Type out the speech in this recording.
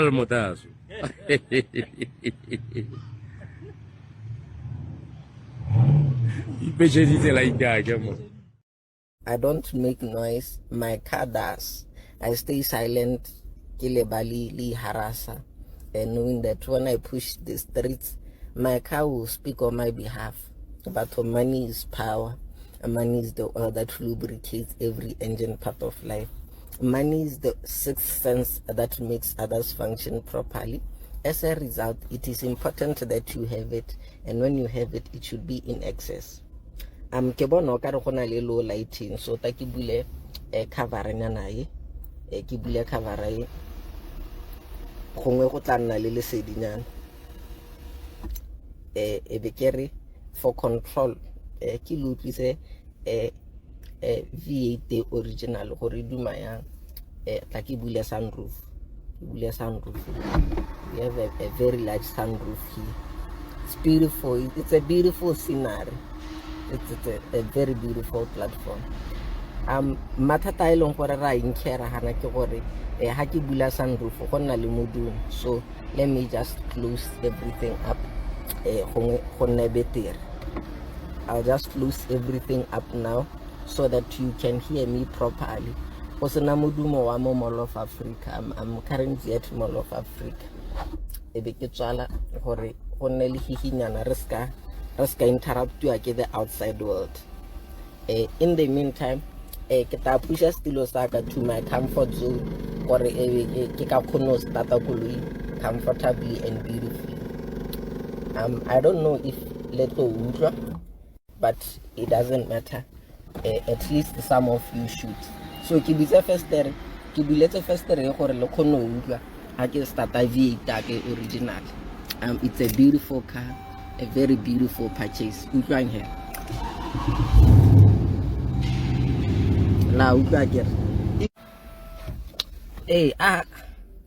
General Motors. Ipetšheditse la ikake mo. I don't make noise, my car does. I stay silent, ke lebali le harasa, and knowing that when I push the streets, my car will speak on my behalf. But money is power. Money is the oil that lubricates every engine part of life. Money is the sixth sense that makes others function properly. As a result, it is important that you have it, and when you have it, it should be in excess. Ke bona o ka re go na le low lighting, so ta ke bule cover nyana e, ke bule cover e gongwe go tla nna le lesedinyana. E be ke re for control, ke le utlwise V8 original gore e duma yang. Tla ke bule sunroof, ke bule sunroof. We have a very large sunroof here. It's beautiful. It's a beautiful scenery. It's a very beautiful platform. Mathata a e leng gore ra inkera gana ke gore ha ke bula sunroof go nna le modumo, so let me just close everything up, gongwe go nne betere. I'll just close everything up now so that you can hear me properly. Go sena modumo wa mo Mall of Africa. I'm currently at Mall of Africa. E be ke tswala gore go nne le hihinyana, re ska interruptiwa ke the outside world. In the meantime, ke tla pusha setilo sa ka to my comfort zone gore e ke ka kgona go starta koloi comfortably and beautifully. I don't know if le tlo utlwa, but it doesn't matter. At least some of you should. So ke butse festere, ke buletse festere e gore le kgone go utlwa ha ke starta V8 ya ke original. It's a beautiful car, a very beautiful purchase. Utlwang he. La utlwa ke re. Ee, a